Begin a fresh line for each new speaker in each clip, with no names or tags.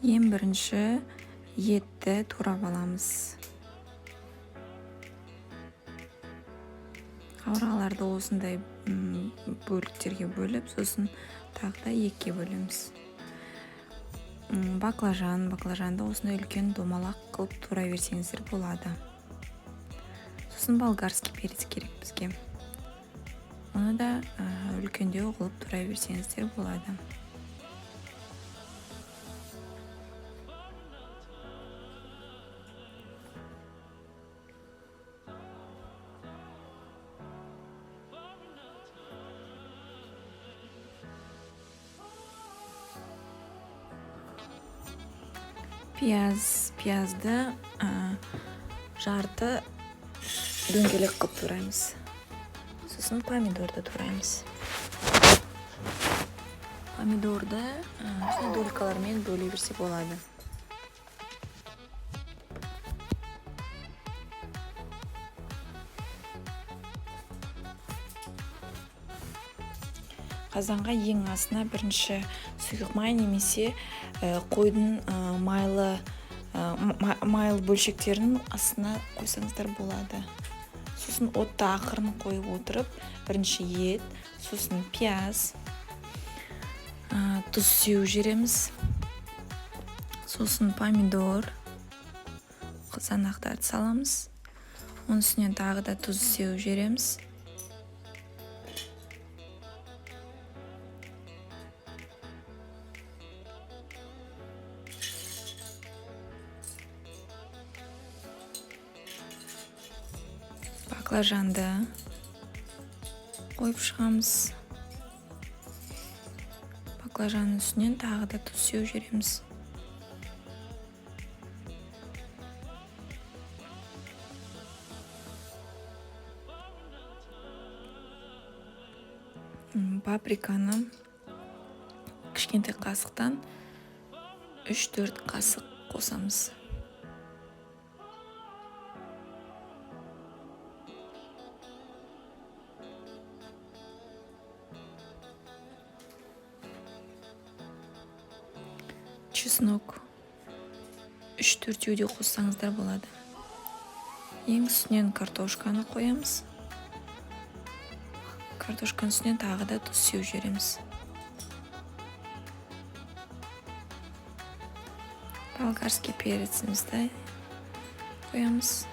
Ең бірінші етті турап аламыз. Қауырғаларды осындай бөліктерге бөліп, сосын тағы да екіге бөлеміз. Баклажанды осындай үлкен домалақ қылып турай берсеңіздер болады. Сосын болгарский перец керек бізге. Оны да үлкендеу қылып турай берсеңіздер болады. Пиязды жарты дөңгелек қылып тураймыз. Сосын помидорды тураймыз. Помидорды осындай долькалармен бөле берсе болады. Қазанға ең астына бірінші сұйық май немесе қойдың майлы бөлшектерін астына қойсаңыздар болады. Сосын отты ақырын қойып отырып, бірінші ет, сосын пияз, тұз сеуіп жібереміз. Сосын помидор, қызанақтарды саламыз. Оның үстінен тағы да тұз сеуіп жібереміз. Баклажанды қойып шығамыз. Баклажанның үстінен тағы да тұз сеуіп жібереміз. Паприканы кішкентай қасықтан 3-4 қасық қосамыз. Чеснок 3-4 де қоссаңыздар болады. Ең үстінен картошканы қоямыз. Картошканың үстінен тағы да тұз сеуіп жібереміз. Болгарский перецімізді қоямыз.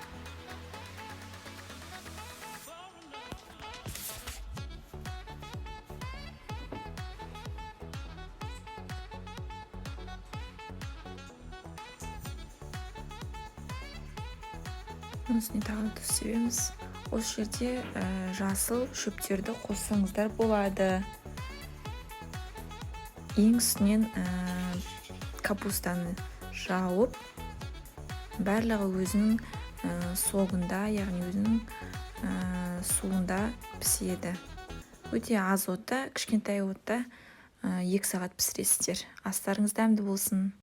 Оның үстіне тағы да тұз себеміз. Осы жерде жасыл шөптерді қоссаңыздар болады. Ең үстінен капустаны жауып, барлығы өзінің согында, яғни өзінің суында піседі. Өте аз отта, кішкентай отта 2 сағат пісіресіздер. Астарыңыз дәмді болсын.